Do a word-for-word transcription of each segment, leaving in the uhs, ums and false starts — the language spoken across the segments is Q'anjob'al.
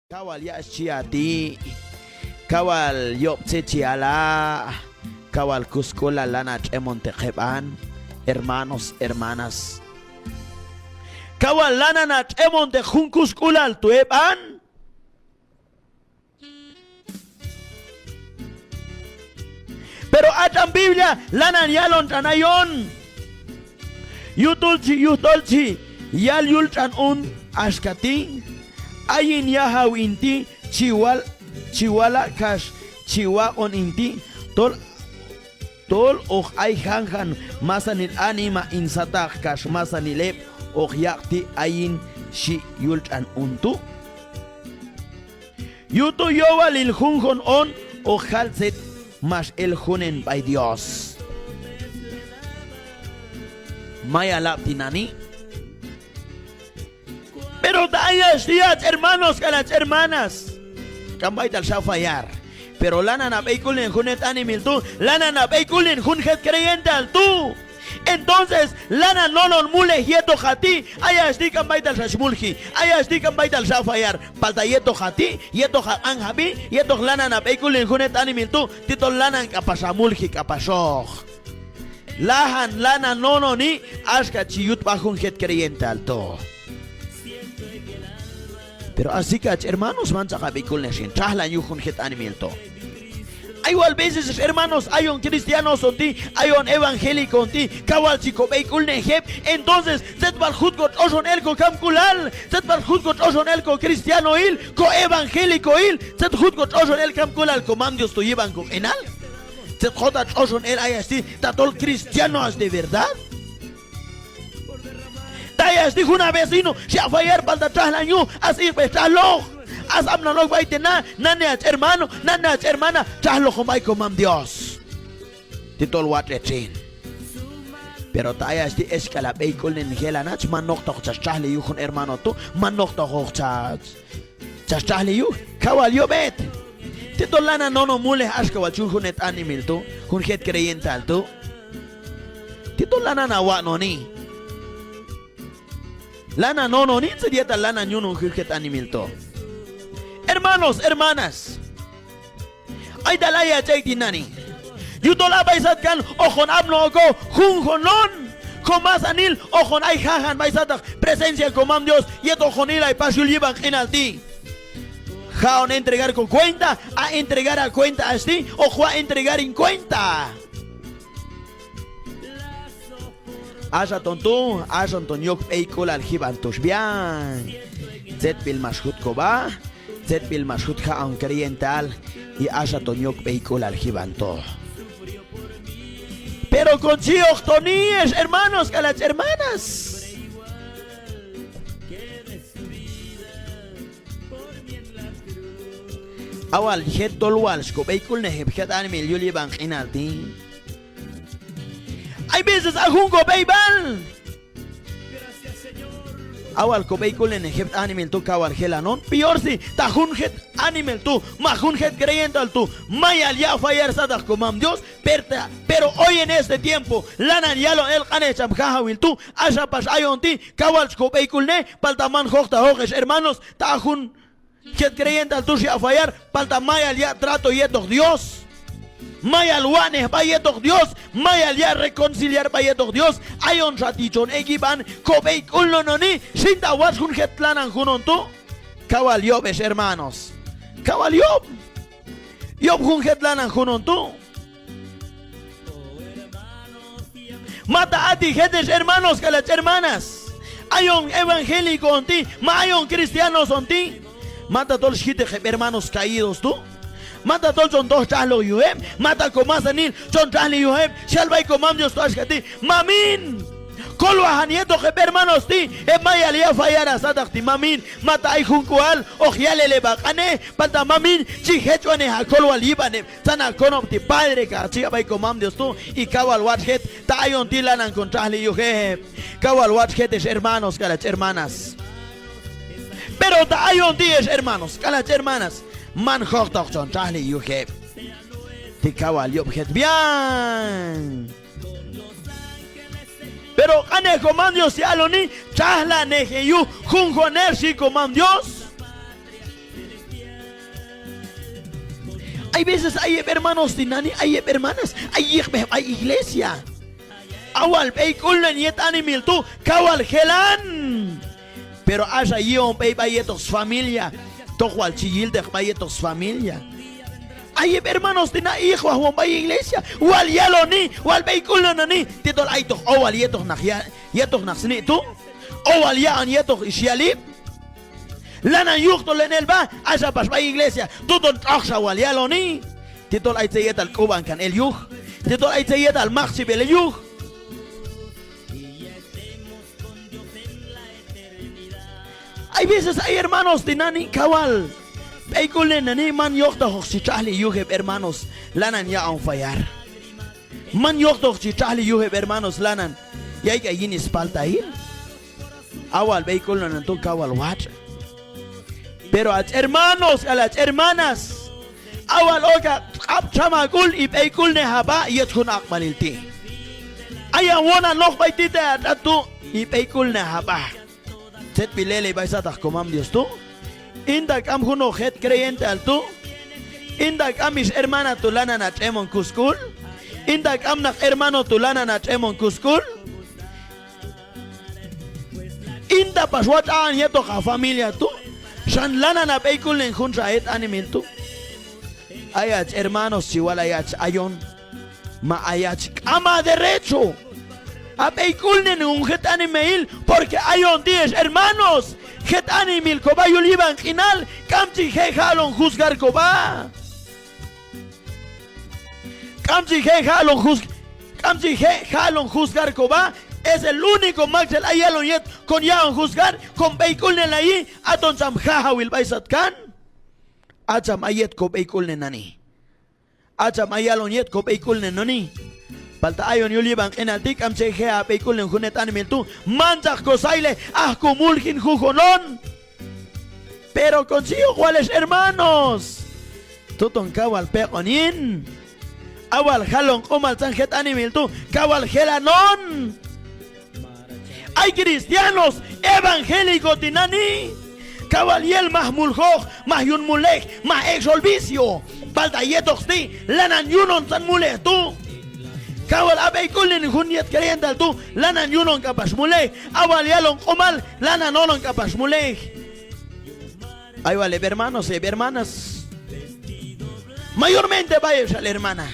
Kaw wal yach chi ya' ti', kaw wal yob' tzet chi yala', kaw wal kusk'ulal lanan tx'emonteq heb'an, hermanos, hermanas. Kaw wal lanan tx'emonteq jun kusk'ulal tu' heb'an. Pero a tx'an Biblia lanan yalon tx'an ayon. Yujtol chi, yujtol chi yal yul tx'an un axka ti': Ayin yajaw hin ti' chi wal, chi wala' kax chi waq'on hin ti', tol, tol hoq ay janjan masanil anima hin sataq kax masanil heb' hoq yaq' ti' ayin, xhi yul tx'an un tu'. Yuj tu' yowalil junjun on hoq jal tzet max el junen b'ay Dios. Mayal ab' tinani'. Pero ta ayach ti' hach hermanos k'al hach hermanas, k'am b'aytal xa fallar. Pero lanan ha b'eyk'ulnen jun het animahil tu', lanan ha b'eyk'ulnen jun jet creyenteal tu'. Entonces lanan nonon mulej yetoq ha ti', ayach ti' k'am b'aytal xa mulji, ayach ti' k'am b'aytal xa fallar. Palta yetoq ha ti', yetoq ha q'anjab'i, yetoq lanan ha b'eyk'ulnen jun het animahil tu', ti tol lanan k'apax ha mulji k'apaxoq. Lajan lanan nononi axka chi yut sb'a jun jet creyenteal tu'. Pero así que hach hermanos, manchaq ha b'eyk'ulnej xin, txajlan yuj jun jet animahil tu'. Ay wal veces hermanos, ayon cristianos on ti', ayon evangélico on ti', kaw wal chi ko b'eyk'ulnej heb'. Entonces tzet wal jut ko tx'oxon el ko kamk'ulal, tzet wal jut ko tx'oxon el ko cristianohil, ko evangélicohil, tzet jut ko tx'oxon el kamk'ulal ko Mam Dios tu' yib'an ko q'inal. Tzet jut ha tx'oxon el ayach ti' tatol cristiano hach de verdad. Ta ayach ti' jun ha vecino xyaq' fallar, palta txajlan yuj, a sb'ej txajloq, a sab'nan ok b'ay te' na, nani hach hermano, nani hach hermana, txajloq on b'ay ko Mam Dios. Ti tol watx' het xin. Pero ta ayach ti' hex k'al ha b'eyk'ulnen jelan hach, man oktoq chach txajli yuj jun hermano tu', man oktoq hoq chach chach txajli yuj, kaw wal yob' het. Ti tol lanan nonon mulej axka wal chun jun het animahil tu', jun jet creyenteal tu'. Ti tol lanan ha watx'noni, lanan nononi tzet yetal lanan yunon jun jet animahil tu'. Hermanos, hermanas, aytal ayach ek' tinani'. Yujtol a b'ay satkan hoqon apnoq okoq junjun on, ko masanil hoqon ay jajan b'ay sataq presencia ko Mam Dios yet hoqon ilay pax yul yib'an q'inal ti'. Jaq'on entregar ko cuenta, a entregar ha cuenta hach ti', hoq waq' entregar hin cuenta. Axa ton tu', axa ton yok b'eyk'ulal jib'an tu' xb'ian. Tzetb'il max jut ko b'a, tzetb'il max jut jaq'on creyenteal, y axa ton yok b'eyk'ulal jib'an tu'. Pero kon chi hoq toni, hex hermanos k'al hach hermanas. A wal jet tol wal xko b'eyk'ulnej heb' jet animahil yul yib'an q'inal ti'. Ay veces a jun ko b'eyb'al, a wal ko b'eyk'ulnen heb' animahil tu' kaw wal jelan on, peor si ta jun jet animahil tu' ma jun jet creyenteal tu' mayal yaq' fallar sataq ko Mam Dios. Pero ta, pero hoy en este tiempo lanan yalon el q'anej cham Jajawil tu', axa pax ayon ti' kaw wal chi ko b'eyk'ulnej, palta man jojtaqoq hex hermanos, ta a jun jet creyenteal tu' xyaq' fallar, palta mayal yaq' trato yetoq Dios. Mayal watx'nej sb'a yetoq Dios, mayal yaq' reconciliar sb'a yetoq Dios. Ayon xa ti' chon ek' yib'an ko b'eyk'ulnenoni xin ta watx' jun jet lanan jun on tu'. Kaw wal yob' hex hermanos, kaw wal yob', yob' jun jet lanan jun on tu'. Ma ta a ti' jet hex hermanos k'al hach hermanas, ayon evangélico on ti', ma ayon cristianos on ti', ma tatol xjiteq heb' hermanos caídos tu'. Ma tatol chon toj txajloq yuj heb', ma ta ko masanil chon txajli yuj heb'. Xyal b'ay ko Mam Dios tu' axka ti': Mamin, kolwajan yetoq heb' hermanos ti', heb' mayal yaq' fallar ha sataq ti' mamin. Ma ta ay jun k'ual hoq yal el heb' ha q'anej, palta mamin chi jechwanej ha kolwal yib'an heb'. Tzan ha konob' ti' padre, ka chi yab' b'ay ko Mam Dios tu'. Y kaw wal watx' jet ta ayon ti' lanan kon txajli yuj heb'. Kaw wal watx' jet hex hermanos k'al hach hermanas. Pero ta ayon ti' hex hermanos k'al hach hermanas, man jojtaq chon txajli yuj heb'. Ti kaw wal yob' jet b'ian. Pero q'anej ko Mam Dios chi aloni: Txajlanej heyuj junjun el, xhi ko Mam Dios. Hay veces ay heb' hermanos tinani', ay heb' hermanas, ay yiqb'ej b'ay iglesia. A wal b'eyk'ulnen yet animahil tu' kaw wal jelan. Pero axa yi'on b'ey b'ay yetoq sfamilia, toq wal chi yilteq b'ay yetoq sfamilia. Ay heb' hermanos tinani' yiqb'ej won b'ay iglesia, wal yaloni, wal b'eyk'ulneni, ti tol aytoq owal yetoq naq ya-, yetoq naq sni' tu', owal ya'on yetoq ix yalib'. Lanan yuj tol en el b'a, axa pax b'ay iglesia, tu' ton tx'oqxa wal yaloni. Ti tol ay tzet yetal k'ub'an kan el yuj. Ti tol ay tzet yetal maqchib'el el yuj. Hay veces ay hermanos tinani' kaw wal b'eyk'ulneni, man yojtaqoq chi txajli yuj heb' hermanos, lanan yaq'on fallar. Man yojtaqoq chi txajli yuj heb' hermanos, lanan yay k'al yin spaltail. A wal b'eyk'ulnen tu' kaw wal watx'. Pero hach hermanos k'al hach hermanas, a wal ok haq'ab' txam hak'ul, hi b'eyk'ulnej hab'a yet jun aq'b'alil ti'. Ayan wonan noj b'ay tita' ha tx'at tu', hi b'eyk'ulnej hab'a. Tzetb'il elay b'ay sataq komam Dios tu'. Inta k'am junoq jet creyenteal tu', inta k'am ix hermana tu' lanan ha tx'emon kusk'ul, inta k'am naq hermano tu' lanan ha tx'emon kusk'ul. Inta pax watx' a'an yetoq ha familia tu', xan lanan ha b'eyk'ulnen junxa het animahil tu'. Ay hach hermanos chi wal ayach ayon, ma ayach k'am ha derecho ha b'eyk'ulnen jun jet animahil, porque ayon ti' ex hermanos, jet animahil kob'a yul yib'an q'inal, k'am chi je' jalon juzgar kob'a. K'am chi je' jalon juz-, k'am chi je' jalon juzgar kob'a. Es el único maktxel ay yalon yet kon yaq'on juzgar, kon b'eyk'ulnelayi, aton cham jajawil b'ay satkan. A cham ay yet kob'eyk'ulnen nani. A cham ay yalon yet kob'eyk'ulnen nani. Palta ayon yul yib'an q'inal ti' k'am chi je' ha b'eyk'ulnen jun het animahil tu', manchaq kosaylej, aj komul jin jujon on. Pero kon chi ok wal ex hermanos, tu' ton kaw wal peq'on yin. A wal jalon q'umal tzan jet animahil tu' kaw wal jelan on. Ay cristianos evangélico tinani', kaw wal yel maj muljoq, maj yun mulej, maj ek' xol vicio. Palta yetoq sti' lanan yun on tzan mulej tu'. Kaw wal ha b'eyk'ulnen jun yet creyenteal tu' lanan yun on k'apax mulej. A wal yalon q'umal lanan on on k'apax mulej. Ay wal heb' hermanos, heb' hermanas. Mayormente b'ay heb' xal hermana.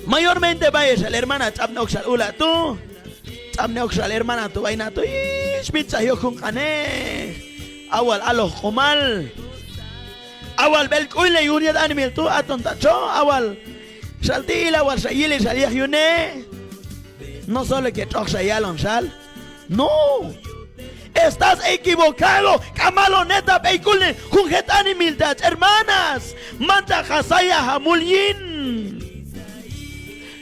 Mayormente b'ay heb' xal hermana, ch'apni ok xal ula' tu'. Ch'apni ok xal hermana tu' b'ay na tu'. Ix, mitx'chaj yok jun q'anej. A wal aloj q'umal. A wal b'el k'uylej yuj yet animahil tu', aton ta' txo, a wal xal ti' ila, a wal xa yili xal yaj yune'. No solo que tx'oqxa yalon xal. No. Estás equivocado. K'am alon het ha b'eyk'ulnen jun jet animahil ti' hach hermanas. Manchaq ha sayaj ha mul yin.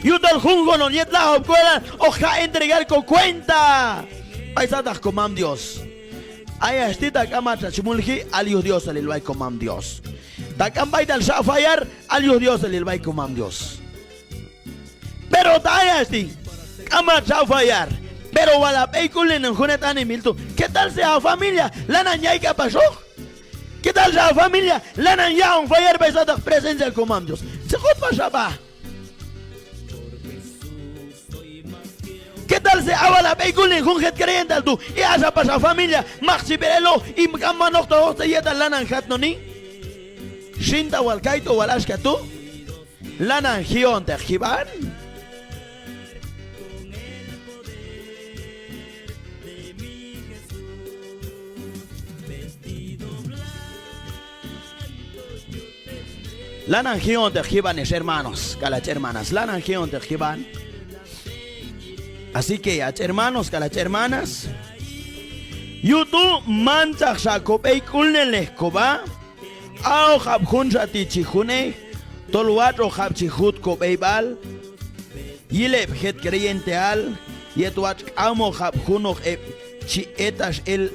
Yujtol junjun on yet lajob'k'ulal hoq jaq' entregar ko cuenta b'ay sataq komam Dios. Ayach ti' ta k'am hach hach mulji, al yuj Diosalil b'ay komam Dios. Ta k'am b'aytal xa fallar, al yuj Diosalil b'ay komam Dios. Pero ta ayach ti' k'am hach xa fallar, pero wal ha b'eyk'ulnen jun het animahil tu', ¿qué tal si ha familia lanan yay k'apaxoq? ¿Qué tal si ha familia lanan yaq'on fallar b'ay sataq presencial komam Dios? Chi jut pax ha b'a. ¿Qué tal si a wal ha b'eyk'ulnen jun jet creyenteal tu', y axa pax ha familia maqchib'el eloq, y k'am man oktoq tzet yetal lanan jatnoni? Xin ta wal kaytu' wal axka tu'. Lanan ji'onteq jib'an. Lanan ji'onteq jib'an ex hermanos k'al hach hermanas, lanan ji'onteq jib'an. Así que hach hermanos k'al hach hermanas, yuj tu' manchaq xa kob'eyk'ulnelej kob'a. A'ojab' junxa ti' chi junej, tol watx'ojab' chi jut kob'eyb'al. Yil heb' jet creyenteal yet watx' k'amojab' junoq heb' chi etax el,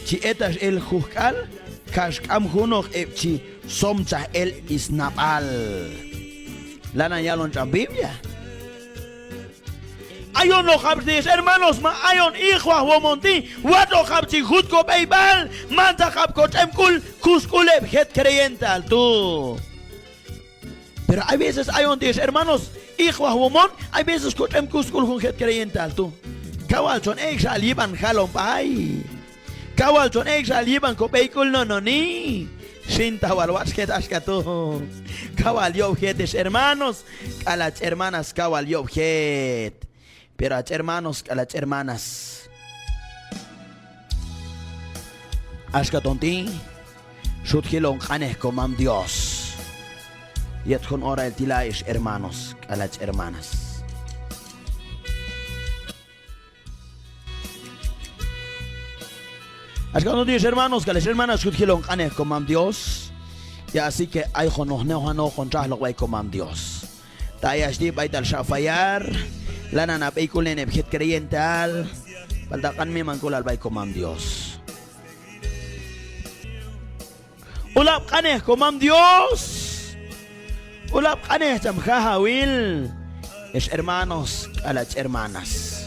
chi etax el juj k'al, kax k'am junoq heb' chi somchaj el snab'al. Lanan yalon tx'an Biblia. Ayon ojab' ti' ex hermanos, ma ayon ijwajwom on ti', watx' ojab' chi jut kob'eyb'al, mantzajab' kotx'em k'ul, kus k'ul heb' jet creyenteal tu'. Pero hay veces ayon ti' ex hermanos, ijwajwom on, hay veces kotx'em kus k'ul jun jet creyenteal tu'. Kawal chon ek'xa al yib'an jalon b'ay. Kawal chon ek'xa al yib'an kob'eyk'ul nononi. Xin ta wal watx' jet axka tu'. Kawal yob' jet ex hermanos, k'al hach hermanas kawal yob' jet. Pero hach hermanos k'al hach hermanas, axka ton ti' xut jilon q'anej komam Dios yet jun orail ti' la ex hermanos k'al hach hermanas. Axka ton ti' ex hermanos k'al ex hermanas xut jilon q'anej komam Dios. Ya así que ay jun noj newjanoq jun txajloq b'ay komam Dios. Ta ayach ti' b'aytal xa fallar, lanan ha b'eyk'ulnen heb' jet creyenteal, palta q'an mimank'ulal b'ay komam Dios. Ulab' q'anej komam Dios, ulab' q'anej cham jajawil, ex hermanos k'al hach hermanas.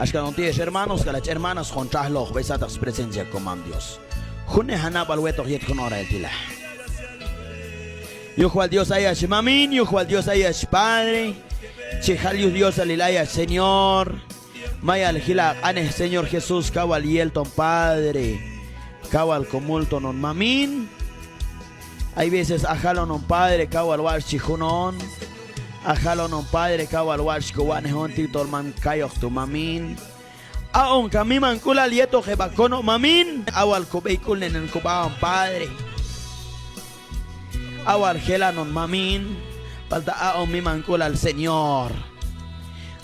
Axka ton ti' ex hermanos k'al hach hermanas, jun txajloq b'ay sataq spresencia komam Dios. Junnej hanab'al wetoq yet jun orail ti' la. Yuj wal Dios ayach mamin, yuj wal Dios ayach padre, chi jal yuj Diosalil ayach Señor. Mayal jila' ha q'anej Señor Jesús, kawal yel ton padre, kawal komul ton on mamin. Hay veces ha jalon on padre kawal watx' chi jun on, ha jalon on padre kawal watx' chi kowatx'nej on ti' tol man kayoq tu' mamin. Aq'on kan mimank'ulal yetoq heb' ha konob' mamin, ha wal kob'eyk'ulnen on kob'a on padre. Ha wal jelan on mamin, palta aq'on mimank'ulal Señor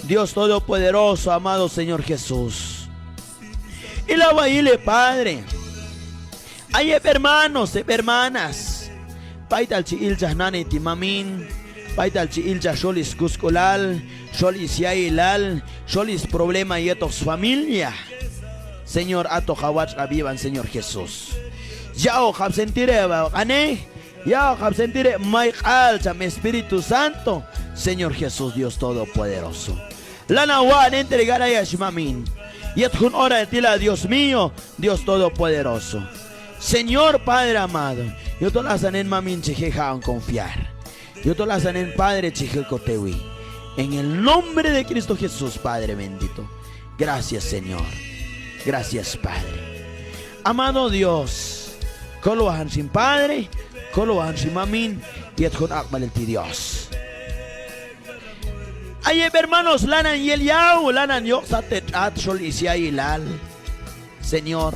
Dios Todopoderoso, amado Señor Jesús. Ilawal yili padre, ay heb' hermanos, heb' hermanas, b'aytal chi ilchaj nani ti' mamin, b'aytal chi ilchaj xol skusk'ulal, xol sya'ilal, xol sproblema yetoq sfamilia. Señor, hatoq ha watx'k'ab' yib'an Señor Jesús. Yaq'okab' sentir heb' ha q'anej, yaq'okab' sentir heb' mayk'al cham Espíritu Santo, Señor Jesús Dios Todopoderoso. Lanan waq'on entregar ayach mamin yet jun orail ti' la, Dios mío, Dios Todopoderoso. Señor Padre amado, yujtol asan en mamin chi je' jaq'on confiar. Yujtol asan en padre chi je' kotewi. En el nombre de Cristo Jesús, Padre bendito. Gracias Señor. Gracias Padre. Amado Dios, kolwajan xin padre, kolwajan xin mamin yet jun aq'b'alil ti' Dios. Ay heb' hermanos lanan yel yaw, lanan yoq' sat te tx'at xol sya'ilal. Señor,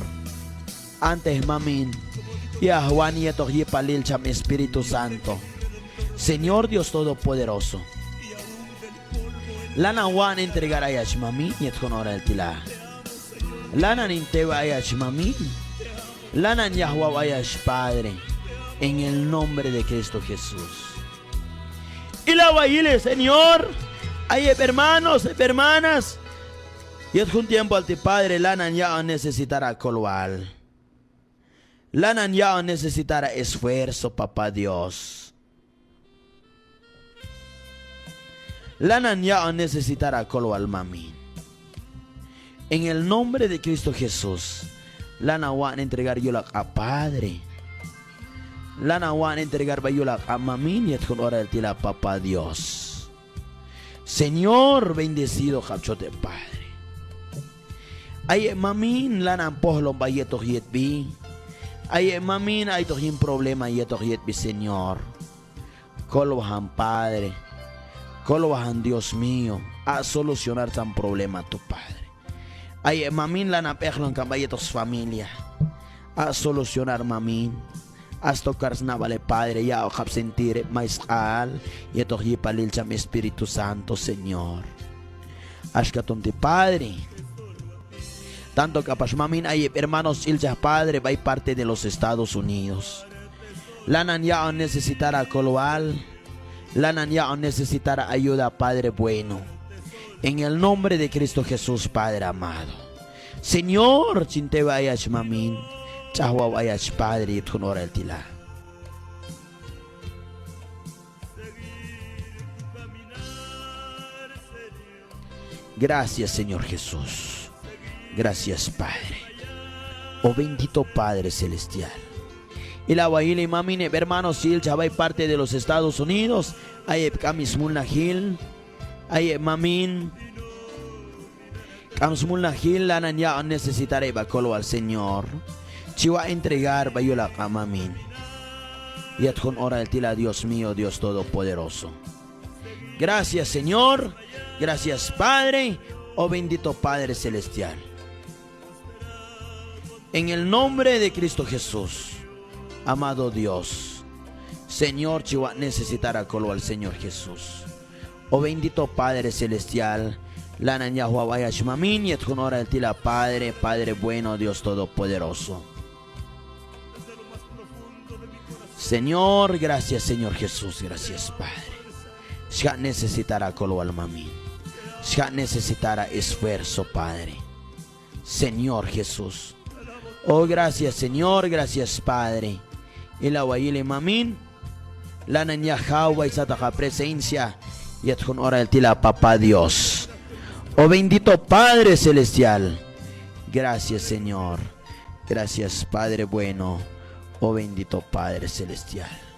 antej mamin, ya'aj wan yetoq yipalil cham Espíritu Santo. Señor Dios Todopoderoso, lanan waq'on entregar ayach mamin yet jun orail ti' la. Lanan hin tewi ayach mamin. Lanan yajwaw ayach padre. En el nombre de Cristo Jesús. Ilawal yili Señor, ay heb' hermanos, heb' hermanas yet jun tiempoal ti' padre, lanan yaq'on necesitar ha kolwal. Lanan yaq'on necesitar ha esfuerzo, papá Dios. Lanan yaq'on necesitar ha kolwal mamin. En el nombre de Cristo Jesús, lanan waq'on entregar yul ha q'ab' padre. Lanan waq'on entregar b'ay yul ha q'ab' mamin yet jun orail ti' la, papá Dios. Señor, bendecido kab' chot heb' padre. Ay heb' mamin lanan pojlon b'a yetoq yetb'i. Ay heb' mamin aytoq yin problema yetoq yetb'i, Señor. Kolwajan padre. Kolwajan Dios mío. Aq' solucionar cham problema tu' padre. Ay heb' mamin lanan b'eqlon kan b'a yetoq sfamilia. Aq' solucionar mamin. Aq' stocar snab'al heb' padre, yaq'okab' sentir heb' may sq'aal yetoq yipalil cham Espíritu Santo, Señor. Axka ton ti' padre. Tanto k'apax mamin ay heb' hermanos chi ilchaj padre b'ay parte de los Estados Unidos. Lanan yaq'on necesitar ha kolwal. Lanan yaq'on necesitar ha ayuda, Padre bueno. En el nombre de Cristo Jesús, Padre amado. Señor, chin tewi ayach mamin, ch'ajwaw ayach Padre yet jun orail ti' la. Gracias, Señor Jesús. Gracias, Padre. Oh bendito Padre celestial. Ila wal yili mamin, heb' hermanos yil cha b'ay parte de los Estados Unidos, ay heb' k'am smulnajil, ay heb' mamin k'am smulnajil, lanan yaq'on necesitar heb' ha kolwal Señor. Chi waq' entregar b'ay yul ha q'ab' mamin yet jun orail ti' la, Dios mío, Dios todopoderoso. Gracias, Señor. Gracias, Padre. Oh bendito Padre celestial. En el nombre de Cristo Jesús, amado Dios, Señor, chi waq' necesitar ha kolwal Señor Jesús. Oh bendito Padre celestial, lanan yajwaw ayach mamin yet jun orail ti' la, Padre, Padre bueno, Dios todopoderoso. Señor, gracias, Señor Jesús, gracias, Padre. Xjaq' necesitar ha kolwal mamin. Xjaq' necesitar ha esfuerzo, Padre. Señor Jesús. Oh, gracias, Señor, gracias, Padre. Ila wal yili mamin, lanan yaj jaw b'ay sataq ha presencia yet jun orail ti' la, Papá Dios. Oh bendito Padre celestial. Gracias, Señor. Gracias, Padre bueno. Oh bendito Padre celestial.